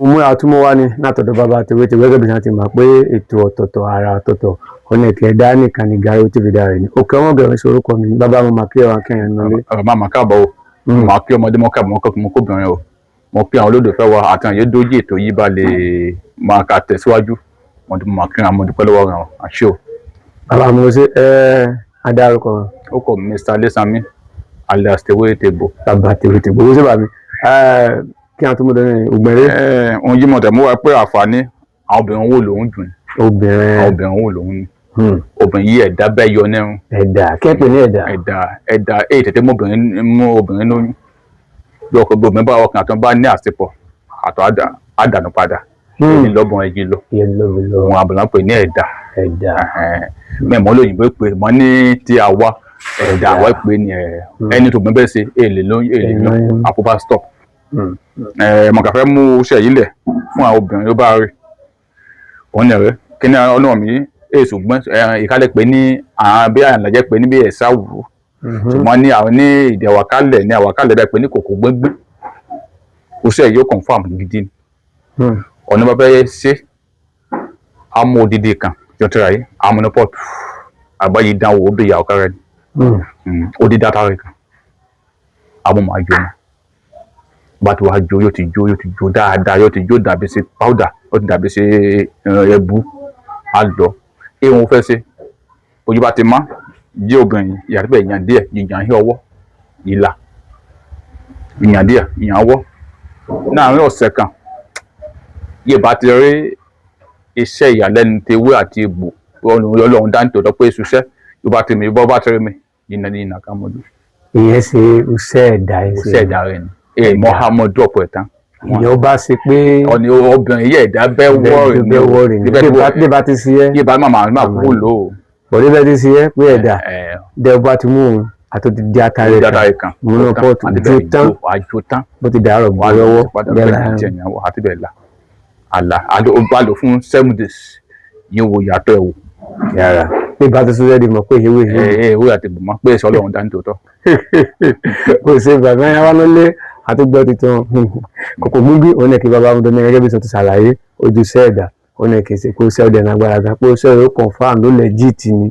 Mú àtúmọ̀ wá ní látọ̀dọ̀ bàbá tewétegbò, gẹ́gẹ́ bí wọ́n ti mọ̀ pé ètò ọ̀tọ̀ọ̀tọ̀, àrà ọ̀tọ̀ọ̀tọ̀, ọ̀nà ìkẹ́ dá nìkan ní Gàràwé TV dára ní. Òkè Ọmọgẹ̀rẹ̀ sí orúkọ mi. Bàbá, mo máa kí ẹ wá kẹrin nílé. Bàbá, máa káàbọ̀ o. Màá kí ọmọdé, mọ́ káàbọ̀, mọ́ kóbìnrin o. Mo kí àwọn olólùfẹ́ wa àti àwọn yédójì ètò yìí bá lè máa ka tẹ̀síwájú. Mo dúpẹ́, máa kí àwọn, mo dúpẹ́ lọ́wọ́ rẹ̀ àṣẹ o. Bàbá, mo ṣe ẹ adarúkọ wọn. Ó kọ Mr. Ilésanmí alias Tewétegbò. Bàbá tewétegbò, owó sábà mi kí àwọn tó mú dání ògbẹ́rẹ́. Ohun yìí mo tẹ̀ mú wa pé àǹfààní àwọn obìnrin wo lòún dùn. Obìnrin. Àwọn obìnrin wo lòún ní. Obìnrin yìí, ẹ̀dá bẹ́ẹ̀ yọ nẹ́rùn. Ẹ̀dá kẹ́pẹ́ ní ẹ̀dá. Ẹ̀dá èyí tètè mú obìnrin lóyún bí ọkọ bí obìnrin bá ọkùnrin àtọ́ bá ní àsepọ̀ àtọ́ àdànù padà. Èyí lọ́bọ̀n ẹ̀jì lọ. Ìyẹn ló fi lọ. Òun àbùlà pè ní ẹ̀dá. Ẹ̀dá. Mẹ́mọ́ lóyìnbó pé mọ́ ní ti àwa ẹ̀dá àwa pè ní ẹni tó gbọ́n bẹ́ẹ̀ ṣe èlé lóyún èlé lóyún àpòbá stop. Mo kà fẹ́ mú iṣẹ́ yìí lẹ̀ fún àwọn obìnrin ló bá rí òun ní ẹ̀rẹ́ kí ni ọ̀nà mi èso gbọ́n ìkálẹ̀ pé ní àwọn bí àlàjẹ́ pé ní bí ẹ̀sà wù, ṣùgbọ́n ní àwọn ní èdè àwàkálẹ̀ ní àwàkálẹ̀ bẹ́ẹ̀ pé ní kòkó gbẹ́ngbẹ́. Iṣẹ́ yìí ó confirm gidi ni. Ọ̀nà bá fẹ́ ṣe amú odidi kan jọtara yìí amúnipọ́ọ̀tù àgbáyé dánwò ó bẹ ìyàwó kárẹ̀ ni odidi atare kan amú máa jó ni bá ti wá jó, yóò ti jó, yóò ti jó dáadáa, yóò ti jó dàbí ṣe powder, yóò ti dàbí ṣe ẹbu á lọ. Ìwọ̀n fẹ́ ṣe ojú bá ti mọ́ jí obìnrin yàtọ̀ bẹ́ẹ̀ yàn díẹ̀ yìnyín hí ọwọ́ ìlà yìnyín díẹ̀ yìnyín ọwọ́ láàárín ọ̀sẹ̀ kan yìí bá ti rí iṣẹ́ ìyàlẹ́nu tewé àti egbò Ọlọ́run dá nítòótọ́ pé ṣiṣẹ́ yóò bá ti mi bọ́ bá ti rí mi yìnyín yìnyín ká mọ́jú. Ìyẹn ṣe iṣẹ́ ẹ̀dá yẹn ṣe. Iṣẹ́ ẹ̀dá rẹ̀ ni ẹ̀ mọ́hámọ́dú ọ̀pọ̀ ẹ̀ tán. Ìyẹn bá ṣe pé. Ọ̀nì obìnrin yẹ̀ ẹ̀dá bẹ́ wọ́ọ̀rì ni wọ́ọ̀rì ni bí bá ti ṣe é. Yìí bá máa máa kú lò ó. Bọ̀dé bẹ́ẹ̀ ti ṣe é pé ẹ̀dá dẹ́ bá ti mú òun àti di atare kan múná pọ́ọ̀tù jó tán àjò tán bó ti dàárọ̀ gbọ́ lọ́wọ́. Bẹ́ẹ̀ láàrin àti bẹ́ẹ̀ la àlà àlò bá lò fún 7 days yín wo ìyàtọ̀ ẹ̀ wò. Yàrá bí bá ti sọ́jọ́ di mọ̀ pé ewé. Ẹ ewé àti bùnmọ́ pé èso Ọlọ́run dání tòótọ́. Kò ṣe bàbá yẹn wá lólé àti gbọ́ tuntun kòkò gbígbí òun ní kí bàbá mi dọ́ni gẹ́gẹ́ bí sọ ti ṣàlàyé ojúṣe ẹ̀dá òun ní kì í ṣe kó ṣe ọdẹ nágbára gan pé ó ṣe ó confam ló legit ni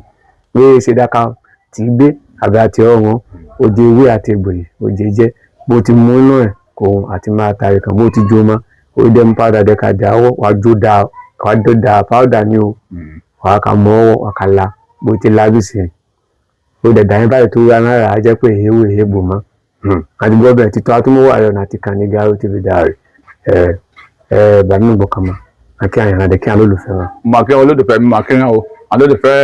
pé ṣe dáka tí gbé àbí àti ọ̀run òde ewé àti egbò yìí òjè jẹ́ bó ti mú inú ẹ̀ kò àti máa tàrí kan bó ti jó mọ́ ó dẹ́ mú powder dẹ́ ká dà ọwọ́ wàá jó dáa, wàá jó dáa powder ni o, wàá kà mọ́ ọwọ́, wàá kà la bó ti lábìsì ó dẹ̀ dà yín báyìí tó wá náírà á jẹ́ pé èéwò èégbò mọ́ àti gbọ́ bẹ́ẹ̀ títọ́ atúmọ̀wá rẹ̀ àti kan ní Gàràwé TV Diary ẹ̀ ẹ̀ bàmí gbọ̀kànmọ́ àkí àyàn àdẹ̀kí àwọn olólùfẹ́ wọn. Mo máa kí àwọn olólùfẹ́ mi, máa kí wọn o. Àwọn olólùfẹ́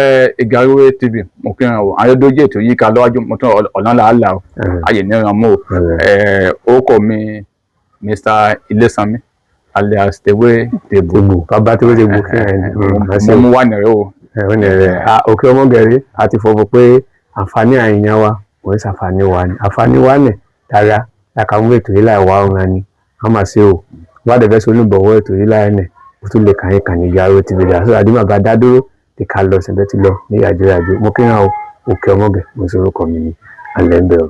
Gàràwé TV, mo kí wọn o. Àwọn olójú ètò yìí ká lọ́wájú mo tún ọ̀nà làálàá o. Ayè ní ìran mọ́ o. Orúkọ mi Mr. Ilésanmí alias Tewétegbò. Bàbá Tewétegbò kí ẹ. Mo mú wà nìrẹ́ o. Òkè Ọmọgẹ̀rẹ̀ àti fọwọ́ pé àǹfààní àyàn wa kò ní sàǹfààní wa ni àǹfààní wa nì dára lákàmú ètò yìí láì wá ọ̀ràn ni wọ́n máa ṣe o wá dẹ̀ fẹ́ solúbọ̀wọ́ ètò yìí láì nẹ̀ ó tún lè kàn yín kàn ní Gàràwé TV Diary sọ́dọ̀ àdìmọ̀ bá dá dúró tí ká lọ síbẹ̀ tí lọ ní yàjóyàjó. Mo kí hàn o. Òkè Ọmọgẹ̀ mo sọ orúkọ mi ní alẹ́ ń bẹ̀rù.